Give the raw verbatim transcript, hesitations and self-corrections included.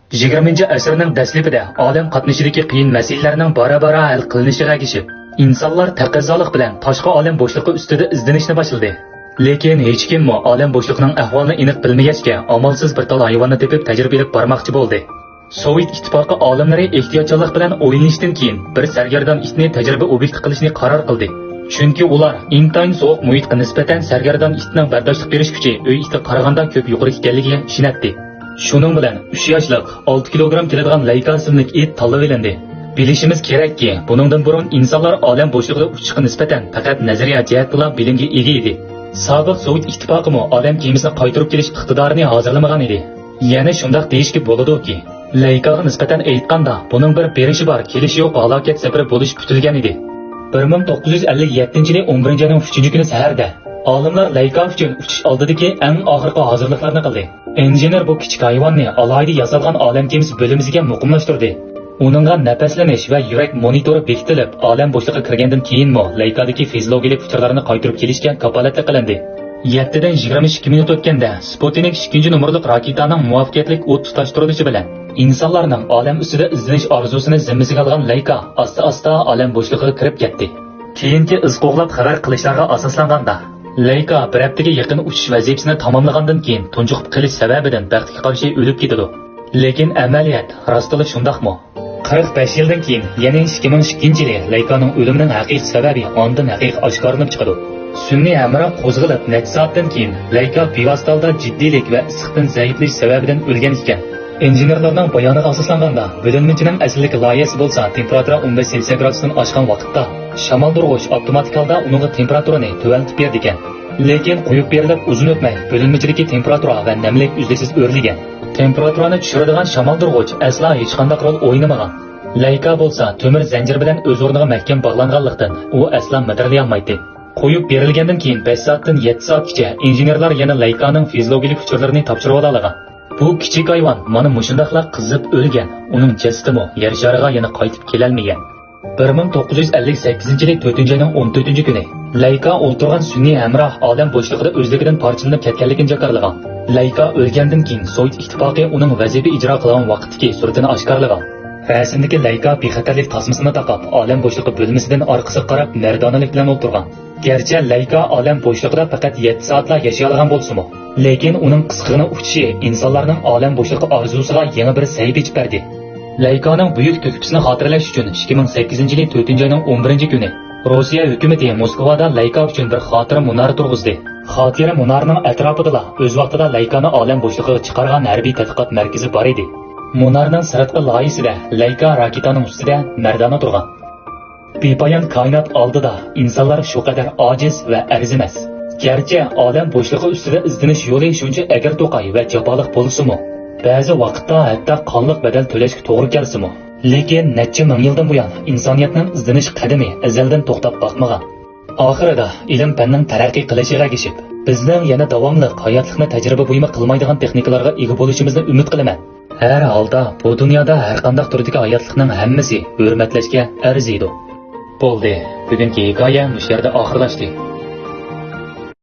يىگىرمىنچى ئەسىرنىڭ دەسلىپىدە ئالەم قاتنىشىدىكى قىيىن مەسىلىلەرنىڭ بارا-بارا ھەل قىلىنىشىغا ئەگىشىپ، ئىنسانلار تەقەززالىق بىلەن تاشقى ئالەم بوشلۇقى ئۈستىدە ئىزدىنىشنى باشلىدى. لېكىن ھېچكىممۇ ئالەم بوشلۇقىنىڭ ئەھۋالىنى ئېنىق بىلمىگەچكە، ئامالسىز بىر تال ھايۋاننى تېپىپ تەجرىبە ئېلىپ بارماقچى بولدى. سوۋېت ئىتتىپاقى ئالىملىرى ئېھتىياتچانلىق بىلەن ئويلىنىشتىن كېيىن، بىر سەرگەردان ئىتنى تەجرىبە ئوبيېكتى قىلىشنى قارار قىلدى. چۈنكى ئۇلار ئىنتايىن سوغۇق مۇھىتقا نىسبەتەن سەرگەردان ئىتنىڭ بەرداشلىق بېرىش كۈچى ئۆي ئىتىگە قارىغاندا كۆپ يۇقىرى ئىكەنلىكىگە ئىشىنەتتى. شۇنىڭ بىلەن ئۈچ ياشلىق، ئالتە كىلوگرام كېلىدىغان لەيكا ئىسىملىك ئىت تاللىۋېلىندى. بىلىشىمىز كېرەككى، بۇنىڭدىن بۇرۇن ئىنسانلار ئالەم بوشلۇقىدا ئۇچۇشقا نىسبەتەن پەقەت نەزەرىيە جەھەتتىلا بىلىمگە ئىگە ئىدى. سابىق سوۋېت ئىتتىپاقىمۇ ئالەم كېمىسىنى قايتۇرۇپ كېلىش ئىقتىدارىنى ھازىرلىمىغان ئىدى. يەنە شۇنداق دېيىشكە بولىدۇكى، لەيكاغا نىسبەتەن ئېيتقاندا، بۇنىڭ بىر بېرىشى بار، كېلىشى يوق ھالاكەت سەپىرى بولۇشى كۈتۈلگەن ئىدى. بىر مىڭ توققۇز يۈز ئەللىك يەتتىنچى يىلى ئون بىرىنچى ئاينىڭ ئۈچىنچى كۈنى سەھەردە ئالىملار لەيكا ئۈچۈن ئۇچۇش ئالدىدىكى ئەڭ ئاخىرقى ھازىرلىقلارنى قىلدى. ئىنژېنېر بۇ كىچىك ھايۋاننى ئالاھىدە ياسالغان ئالەم كېمىسى بۆلمىسىگە مۇقىملاشتۇردى. ئۇنىڭغا نەپەسلىنىش ۋە يۈرەك مونىتورى بېكىتىلىپ، ئالەم بوشلۇقىغا كىرگەندىن كېيىنمۇ لەيكادىكى فىزىولوگىيەلىك ئۇچۇرلارنى قايتۇرۇپ كېلىشكە كاپالەتلىك قىلىندى. يەتتىدىن يىگىرمە ئىككى مىنۇت ئۆتكەندە، سپۇتنىك ئىككىنچى نومۇرلۇق راكېتانىڭ مۇۋەپپەقىيەتلىك ئوت تۇتاشتۇرۇلۇشى بىلەن، ئىنسانلارنىڭ ئالەم ئۈستىدە ئىزدىنىش ئارزۇسىنى زىممىسىگە ئالغان لەيكا ئاستا-ئاستا ئالەم بوشلۇقىغا كىرىپ كەتتى. كېيىنكى ئىز قوغلاپ خەۋەر قىلىشلارغا ئاساسلانغاندا، لەيكا بىر ھەپتىگە يېقىن ئۇچۇش ۋەزىپىسىنى تاماملىغاندىن كېيىن تۇنجۇقۇپ قېلىش سەۋەبىدىن بەختكە قارشى ئۆلۈپ كېتىدۇ. لېكىن ئەمەلىيەت راستلا شۇنداقمۇ؟ قىرىق بەش يىلدىن كېيىن، يەنى ئىككى مىڭ ئىككىنچى يىلى لەيكانىڭ ئۆلۈمىنىڭ ھەقىقىي سەۋەبى ئاندىن ھەقىقىي ئاشكارىلىنىپ چىقىدۇ. سۈنئىي ھەمراھ قوزغىلىپ نەچچە سائەتتىن كېيىن، لەيكا بىۋاسىتە ھالدا جىددىيلىك ۋە ئىسسىقتىن زەئىپلىشىش سەۋەبىدىن ئۆلگەن ئىكەن. ئىنژېنېرلارنىڭ بايانىغا ئاساسلانغاندا، بۆلۈنمىچىنىڭ ئەسلىدىكى لايىھەسى بولسا تېمپېراتۇرا ئون بەش سېلسىيە گرادۇستىن ئاشقان ۋاقىتتا، شامالدۇرغۇچ ئاپتوماتىك ھالدا ئۇنىڭغا تېمپېراتۇرىنى تۆۋەنلىتىپ بېرىدىكەن. لېكىن قويۇپ بېرىلىپ ئۇزۇن ئۆتمەي، بۆلۈنمىچىدىكى تېمپېراتۇرا ۋە نەملىك ئۈزلۈكسىز ئۆرلىگەن. تېمپېراتۇرانى چۈشۈرىدىغان شامالدۇرغۇچ ئەسلا ھېچقانداق رول ئوينىمىغان. لەيكا بولسا تۆمۈر زەنجىر بىلەن ئۆز ئورنىغا مەھكەم باغلانغانلىقتىن، ئۇ ئەسلا مىدىرلىيالمايتتى. قويۇپ بېرىلگەندىن كېيىن بەش سائەتتىن يەتتە سائەتكىچە ئىنژېنېرلار يەنە لەيكانىڭ فىزىولوگىيەلىك ئۇچۇرلىرىنى تاپشۇرۇۋالالىغان. بۇ كىچىك ھايۋان مانا مۇشۇنداقلا قىزىپ ئۆلگەن، ئۇنىڭ جەسىتىمۇ يەر شارىغا يەنە قايتىپ كېلەلمىگەن. بىر مىڭ توققۇز يۈز ئەللىك سەككىزىنچى يىلى تۆتىنچى ئاينىڭ ئون تۆتىنچى كۈنى لەيكا ئولتۇرغان سۈنئىي ھەمراھ ئالەم بوشلۇقىدا ئۆزلۈكىدىن پارچىلىنىپ كەتكەنلىكىنى جاكارلىغان. لەيكا ئۆلگەندىن كېيىن سوۋېت ئىتتىپاقى ئۇنىڭ ۋەزىپە ئىجرا قىلغان ۋاقىتتىكى سۈرىتىنى ئاشكارىلىغان. رەسىمدىكى لەيكا بىخەتەرلىك تاسمىسىنى تاقاپ، ئالەم بوشلۇقى بۆلمىسىدىن ئارقىسىغا قاراپ مەردانىلىك بىلەن ئولتۇرغان. گەرچە لەيكا ئالەم بوشلۇقىدا پەقەت يەتتە سائەتلا ياشىيالىغان بولسىمۇ، لېكىن ئۇنىڭ قىسقىغىنە ئۇچۇشى ئىنسانلارنىڭ ئالەم بوشلۇقى ئارزۇسىغا يېڭى بىر سەھىپە ئېچىپ بەردى. لەيكانىڭ بۈيۈك تۆھپىسىنى خاتىرىلەش ئۈچۈن ئىككى مىڭ سەككىزىنچى يىلى تۆتىنچى ئاينىڭ ئون بىرىنچى كۈنى روسىيە ھۆكۈمىتى موسكۋادا لەيكا ئۈچۈن بىر خاتىرە مۇنارى تۇرغۇزدى. خاتىرە مۇنارىنىڭ ئەتراپىدىلا ئۆز ۋاقتىدا لەيكانى ئالەم بوشلۇقىغا چىقارغان ھەربىي تەتقىقات مەركىزى بار ئىدى. مۇنارنىڭ سىرتقى لايىھىسىدە لەيكا راكېتانىڭ ئۈستىدە مەردانە تۇرغان. بىپايان كائىنات ئالدىدا ئىنسانلار شۇ قەدەر ئاجىز ۋە ئەرزىمەس. گەرچە ئالەم بوشلۇقى ئۈستىدە ئىزدىنىش يولى شۇنچە ئەگرى-توقاي ۋە جاپالىق بولسىمۇ، بەزى ۋاقىتتا ھەتتا قانلىق بەدەل تۆلەشكە توغرا كەلسىمۇ، لېكىن نەچچە مىڭ يىلدىن بۇيان ئىنسانىيەتنىڭ ئىزدىنىش قەدىمى ئەزەلدىن توختاپ باقمىغان. ئاخىرىدا ئىلىم-پەننىڭ تەرەققىي قىلىشىغا ئەگىشىپ، بىزنىڭ يەنە داۋاملىق ھاياتلىقنى تەجرىبە بۇيۇمى قىلمايدىغان تېخنىكىلارغا ئىگە بولۇشىمىزنى ئۈمىد قىلىمەن. ھەر ھالدا بۇ دۇنيادا ھەرقانداق تۈردىكى ھاياتلىقنىڭ ھەممىسى ھۆرمەتلەشكە ئەرزىيدۇ. بولدى، بۈگۈنكى ھېكايە مۇشۇ يەردە ئاخىرلاشتى.